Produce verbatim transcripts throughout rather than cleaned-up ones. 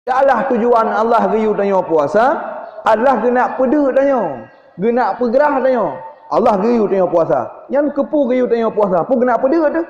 Adalah tujuan Allah geuyue tanyoe puasa, adalah geunak peudeuk tanyoe, geunak peugrah tanyoe. Allah geuyue tanyoe puasa. Nyan keupeue geuyue tanyoe puasa? Peue geunak peudeuk teuh?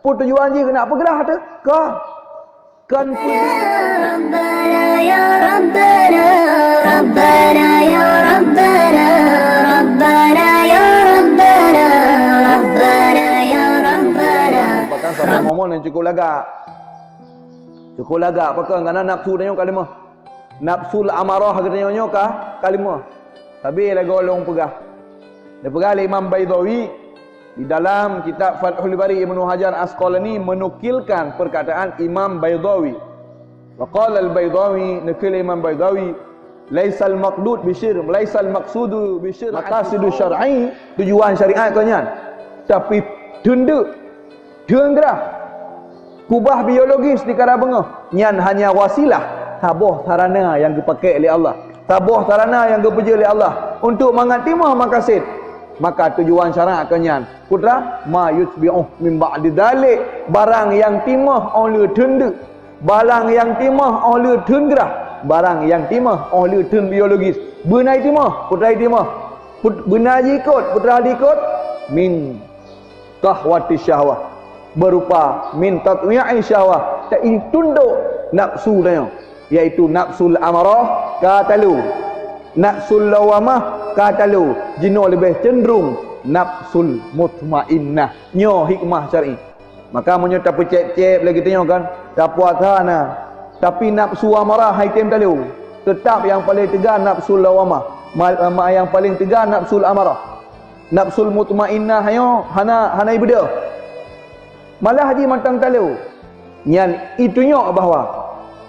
Peue tujuan jih geunak peugrah teuh? Ka. Kan peudeuk. Rabbana ya Rabbana, Rabbana ya Rabbana, Rabbana ya Rabbana, Rabbana ya Rabbana. Bahkan sahabat Muhammad yang cukup lagak. Cukup lagak pakon, karena nafsu tanyoe ka leumoh. Nafsul amarah geutanyoe nyoe ka, ka leumoh. Tapi lagèe ulôn peugah. Dipeugah lé Imam Baidawi di dalam kitab Fathul Bari, Ibnu Hajar Asqalani menukilkan perkataan Imam Baidawi. Wa qala al-Baidawi, neukheun lé Imam Baidawi, "Laisal maqdud bisyir, laisal maqsudu bisyir, maqasidu syar'i, tujuan syariat kon nyan. Tapi teundeuk, teunggrah, kubah biologis di kara beungoh, nyan hanya wasilah, saboh sarana nyang geupaké lé Allah, saboh sarana nyang geupeujeuet lé Allah untuk mangat timoh makasid. Maka tujuan syara' kon nyan, putra, ma yutbi'uh min ba'di dzalik, barang nyang timoh óh lheueh teundeuk, barang nyang timoh óh lheueh teunggrah, barang nyang timoh óh lheueh teun biologis. Beuna timoh, putra timoh. Put-, beuna jikot, putra jikot, min qahwati syahwah, berupa min tatwi'i syahwah, ta-, tundok nafsu tanyoe, yaitu nafsul amarah ka talo, nafsul lawamah ka talo, jinoe leubeh cenderung nafsul mutmainnah. Nyoe hikmah syar'i. Maka meunyoe tapeucép-cép lagèe tanyoe kan, tapuasa na, tapi nafsu amarah hai tem talo, teutap nyang paleng teuga nafsul lawamah, ma-, ma-, nyang paleng teuga nafsul amarah. Nafsul mutmainnah nyoe hana, hana ibeudôh. Malah jih mantong talo. Nyan itunyok bahwa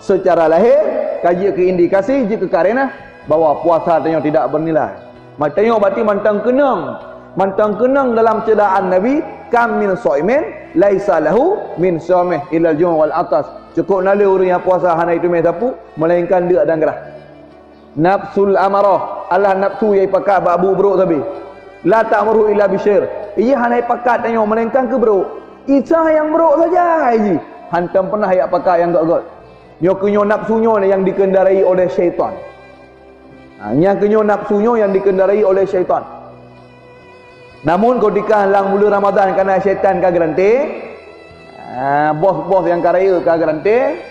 secara lahir ka jeuet keu indikasi, jeuet keu karenah bahwa puasa tanyoe tidak bernilai. Mantong nyoe berarti mantong keunong, mantong keunong dalam ceulaan Nabi, "Kam min shaimin laisa lahu min shaumih illal ju' wal atas." Cukup na lé ureuëng nyang puasa hana itume sapeue, melainkan deuk dan grah. Nafsul amarah, alah nafsu nyang ipakat bak buet brok sabe. La ta'muru illa bisyarr. Iya hana ipakat tanyoe melainkan keu brok. Isa nyang brok saja jih. Hantom pernah yak pakat nyang gét-gét. Nyoe keu nyoe nafsu nyoe nyang dikendarai oleh syaitan. Ha, nyang keu nyoe nafsu nyoe nyang dikendarai oleh syaitan. Namun, ketika lam buleuen Ramadhan kana syaitan ka geurante, ha, bos-bos nyang ka rayeuk ka geurante,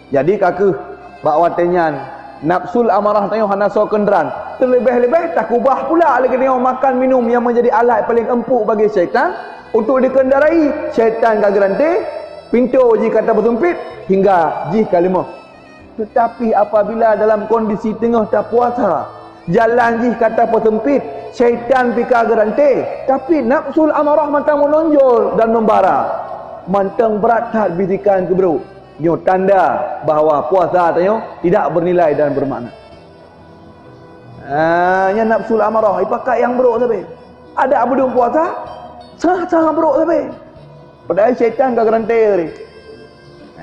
jadi ka keuh bak watée nyan nafsul amarah tanyoe hana soe keundran. Teuleubeh-leubeh takubah pula lagée nyoe makan minum nyang menjadi alat paling empuk bagi syaitan untuk dikendarai. Syaitan ka geurante, pintoe jih ka tapeuseumpit hingga jih ka leumoh. Tetapi apabila dalam kondisi teungoh tapuasa, jalan jih ka tapeuseumpit, syaitan pih ka geurante, tapi nafsul amarah mantong meunonjol dan membara, mantong brat that bisikan keu brok. Nyoe tanda bahwa puasa tanyoe tidak bernilai dan bermakna. Ah, nyan nafsul amarah, ipakat nyang brok sabe. Adak beudong puasa, sah-sah brok sabe. Padahai syaitan ka geurante tadi.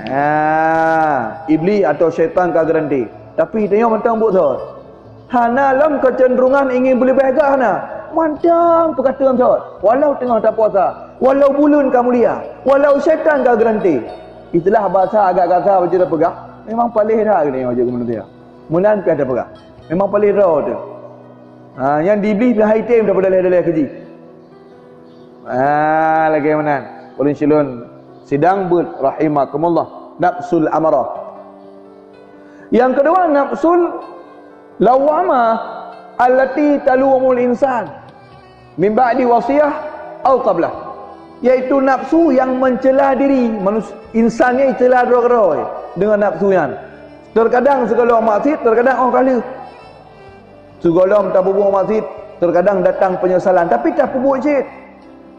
Ah, iblis atau syaitan ka geurante. Tapi tanyoe mantong buet sot. Hana lom kecenderungan ingin beuleubeh gah na. Mantong peukateuen sot. Walau teungoh tapuasa, walau buleuen ka mulia, walau syaitan ka geurante. Istilah basa agak kasar bak jih tapeugah, memang paléh that geutanyoe jeuet keu manusia. Meunan pih tapeugah. Memang paléh droe teuh. Ha, nyang di Iblih pih hai tem daripada lheueh-lheueh keu jih. Ha, lagée meunan. Ulôn silôn sidang beuet rahimakumullah. Nafsul amarah. Yang kedua, nafsul lawamah allati talumul insan min ba'di wasiyah au qablah, yaitu nafsu yang mencela diri manus-, insan nyan icela droe-droe dengan nafsu nyan. Terkadang sigohlom maksiet, terkadang óh ka lheueh. Sigohlom tapeubuet maksiet, terkadang datang penyesalan, tapi tapeubuet cit.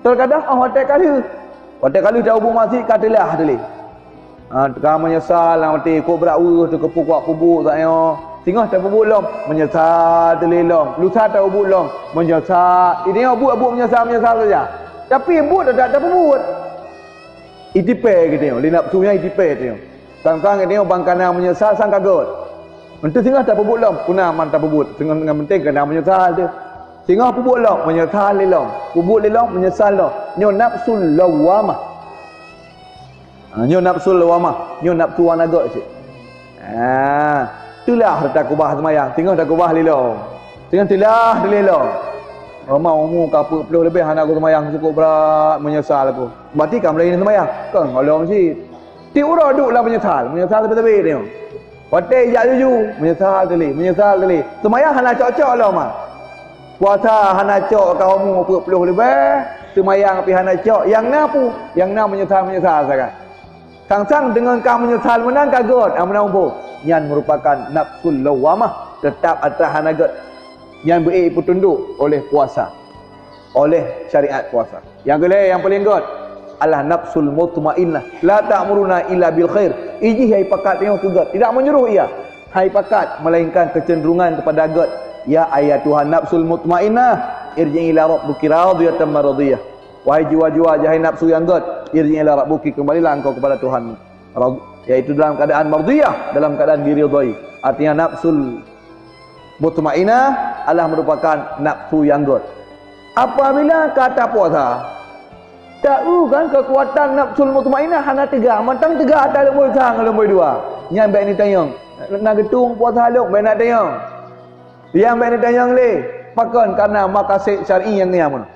Terkadang óh watée ka lheueh. Watée ka lheueh tapeubuet maksiet ka teulah teuh lé. Ha, ka meunyeusal lam até, kok brat weueh teuh keupeue kuat peubuet sak nyoe. Singoh tapeubuet lom, meunyeusal teuh lé lom. Lusa tapeubuet lom, meunyeusal. Inong buet-buet meunyeusal-meunyeusal saja. Tapi buet tetap tapeubuet. Itipée geutanyoe, lé nafsu nyan itipée tanyoe. Sang-sang geutanyoe ban kana meunyeusal sang ka gét. Meunteue singoh tapeubuet lom, peue na man tapeubuet. Singoh ngon penting kana meunyeusal teuh. Singoh peubuet lom, meunyeusal lé lom. Peubuet lé lom, meunyeusal lom. Nyoe nafsul lawamah. Ha, nyoe nafsul lawamah, nyoe nafsu hana gét cit. Ha, teulah takeubah seumayang, teungoh takeubah lé lom. Teungoh teulah lé lom. Roma umu ka peuet ploh leubeh hana ku seumayang, cukup brat, meunyeusal aku. Berarti ka mulai seumayang. Kon gohlom cit. Tiep uroe duek lam meunyeusal, meunyeusal sabe-sabe nyoe. Watèe jak juju, meunyeusal teulé, meunyeusal teulé. Seumayang hana cok-cok lom ah. Puasa hana cok ka umu peuet ploh leubeh, seumayang pih hana cok, nyang na peue? Nyang na meunyeusal-meunyeusal sagai. Sang-sang deungon ka meunyeusal meunan ka gèt, ah, meunan muphom. Nyan meurupakan nafsul lawwamah, teutap atra hana gèt. Nyan beu-ék peutundok oleh puasa, oleh syariat puasa. Nyang keulhèe, nyang paleng gèt, adalah nafsul mutmainnah. La ta'muruna illa bil khair. Ijih hai pakat nyoe keu gèt, tidak menyuruh ia. Hai pakat, melainkan kecenderungan kepada gèt. Ya ayyatuhan nafsul mutmainnah, irji'i ila rabbiki radiyatan mardiyah. Wahai jiwa-jiwa, jahai nafsu nyang gèt, irji'i ila rabbiki, kembalilah engkau kepada Tuhanmu. Rad-, yaitu dalam keadaan mardiyah, dalam keadaan diridhai. Artinya nafsul mutmainnah adalah merupakan nafsu nyang gèt. Apabila ka tapuasa, taeu kan keukuatan nafsul mutmainnah hana teuga, mantong teuga ata leumbôi sa ngon leumbôi dua. Nyan bèk neutanyong, na geutung puasa lôn, bèk neutanyong. Nyang bèk neutanyong lé, pakon? Karena makased syar'i nyang nyan meunan.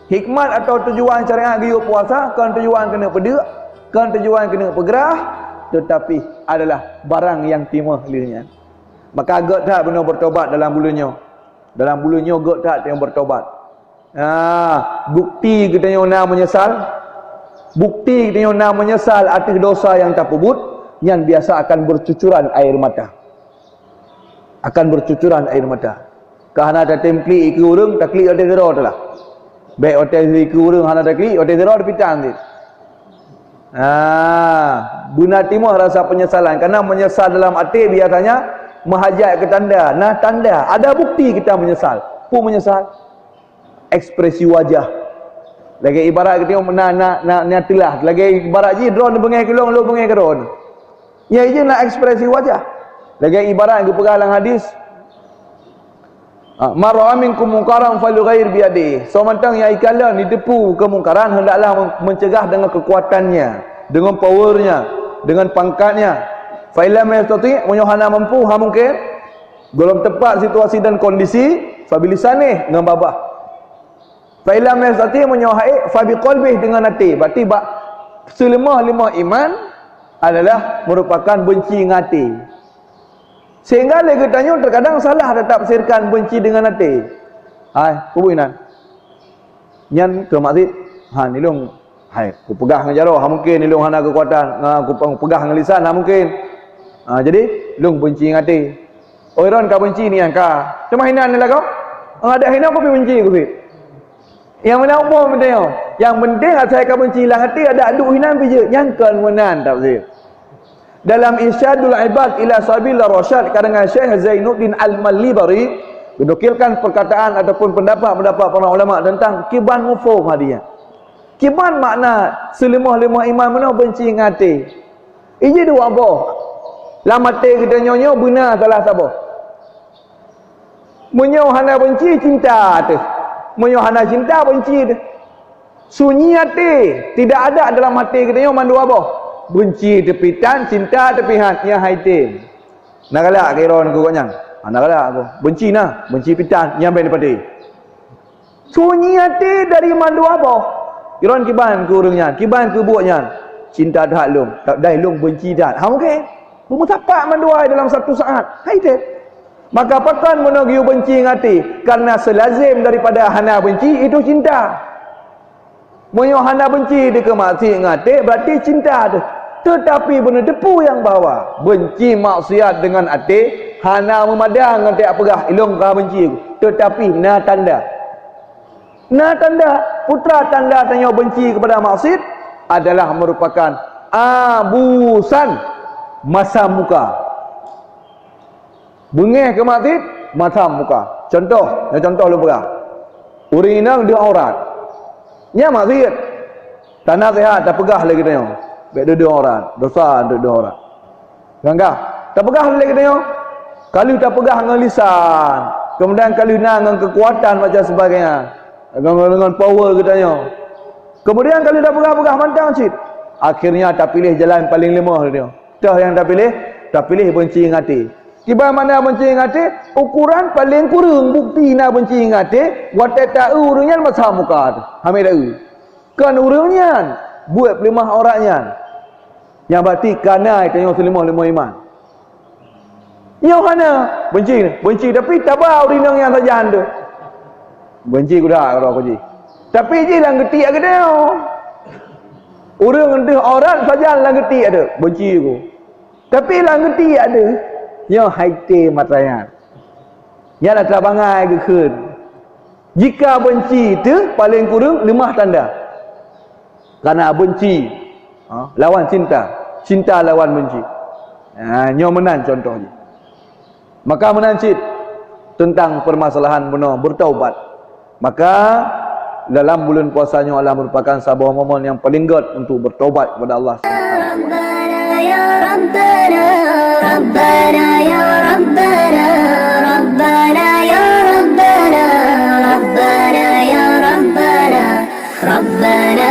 Hikmat atau tujuan syariat geuyue puasa kon tujuan keuneuk peudeuk, kon tujuan keuneuk peugrah, teutapi adalah barang nyang timoh lheueh nyan. Maka gèt that bunoe beutobat dalam buleuen nyoe. Dalam buleuen nyoe gèt that nyang beutobat. Ah, bukti geutanyoe na meunyeusal, bukti geutanyoe na meunyeusal ateueh dosa nyang tapeubuet, nyan biasa akan bercucuran air mata. Akan bercucuran air mata. Ka hana tatem klik ikeue ureueng, taklik watèe sidroe teuh lah. Bèk watèe ikeue ureueng hana taklik, watèe sidroe teuh pitan cit. Ah, beuna timoh rasa penyesalan. Karena meunyeusal dalam até biasanya meuhajat keu tanda. Nah, tanda. Ada bukti kita meunyeusal. Peue meunyeusal? Ekspresi wajah. Lagèe ibarat geutanyoe na, na, na, na teulah. Lagèe ibarat jih droeneuh beungèh keu lôn, lôn beungèh keu droeneuh. Nyan jih na ekspresi wajah. Lagèe ibarat geupeugah lam hadis, ah, "Man ra'a minkum munkaran falyughayyir biyadihi." Soe mantong nyang ikalon jiteupeue keumungkaran, hendaklah men-, mencegah dengan kekuatannya, dengan powernya, dengan pangkatnya. "Fa illam yastati'," meunyoe hana mampu, ha mungken, gohlom teumpat situasi dan kondisi, "fa bilisanih," ngon babah. "Fa illam yastati'," meunyoe hana, "fa biqalbih," dengan até. Berarti bak seuleumoh-leumoh iman adalah merupakan beunci ngon até. Sehingga lé geutanyoe terkadang salah tatafsirkan beunci dengan até. Hai, peue buet inan? Nyan keu maksud, ha, nilông Hai, kupeugah ngon jaroe, ha mungken ilông hana keukuatan, ha, kupe-, kupeugah ngon lisan, ha mungken. Ha, jadi, lông beunci ngon até. Oi, droen ka beunci nyan ka. Teuma hinan lagoe? Ngon adak hinan kupi beunci kupi. Nyang mana umpama teuh nyoe? Nyang penting asai ka beunci lam até, adak duek hinan pih jeuet. Nyan kon meunan tafsir. Dalam Irsyadul Ibad ila Sabil Rasyad karangan Syekh Zainuddin Al-Malibari, dinukilkan perkataan ataupun pendapat-pendapat para ulama tentang kiban mafhum hadis nyan. Kiban makna seuleumoh-leumoh iman meunoe beunci ngon até? Iji dua boh. Lam até geutanyoe nyoe beuna salah saboh. Meunyoe hana beunci, cinta teuh. Meunyoe hana cinta, beunci teuh. Sunyi até, tidak ada dalam até geutanyoe mandua boh. Beunci teuh pih tan, cinta teuh pih han, nyan hai tem. Na galak keu droen keu gobnyan? Ha, na galak keu. Beunci na, beunci pih tan, nyan bèk neupatéh. Sunyi até dari mandua boh. Droen kiban keu ureueng nyan, kiban keu buet nyan. Cinta that lôn, dai lôn beunci that. Ha, mungken. Beumeusapat mandua dalam satu saat. Hai tem. Maka pakon meunoe geuyue beunci ngon até? Karena seulazem daripada hana beunci itu cinta. Meunyoe hana beunci dikeue maksiat ngon até, berarti cinta teuh. Teutapi beuneuteupeu nyang bahwa beunci maksiat deungon até hana meumadang ngon tajak peugah, "Ilông ka beunci." Teutapi na tanda. Na tanda, peue tanda tanyoe beunci keupada maksiat adalah merupakan abusan masam muka. Beungèh keu maksiat, masam muka. Contoh, nyoe contoh lôn peugah. Ureueng inong deuh aurat. Nyan maksiat. Tanaseuhat, tapeugah lé geutanyoe. Bèk deuh-deuh aurat. Dosa deuh-deuh aurat. Nyan ka. Tapeugah lé geutanyoe. Ka lheueh tapeugah ngon lisan. Keumudian ka lheueh na ngon keukuatan macam sebagainya. Ngon, ngon, ngon power geutanyoe. Keumudian ka lheueh tapeugah-peugah mantong cit. Akhirnya tapiléh jalan paleng leumoh geutanyoe. Toh nyang tapiléh, Tapiléh beunci ngon até. Kiban makna beunci ngon até? Ukoran paleng kureueng bukeuti na beunci ngon até, watée ta-eu ureuëng nyan masa muka teuh. Hana ta-eu. Kon ureuëng nyan, buet peuleumah aurat nyan. Nyang berarti ka na tanyoe seuleumoh-leumoh iman. Nyoe hana, beunci, beunci, tapi taba ureuëng inong nyang sajan teuh. Beunci kuda keudroe ku jih. Tapi jih lam geutiek geutanyoe. Ureuëng deuh aurat sajan lam geutiek teuh, beunci ku. Tapi lam geutiek teuh, nyoe hai té mata nyan. Nyan atra bangai geukheun. Jika beunci teuh paleng kureueng leumah tanda. Karena beunci, ha, lawan cinta, cinta lawan beunci. Ha, nyoe meunan contoh jih. Maka meunan cit teuntang peumasalahan bunoe beutaubat. Maka dalam buleuen puasa nyoe adalah merupakan saboh momen nyang paleng gét untuk beutaubat kepada Allah Subhanahu wa Taala. ربنا يا ربنا، ربنا يا ربنا، ربنا يا ربنا، ربنا يا ربنا، ربنا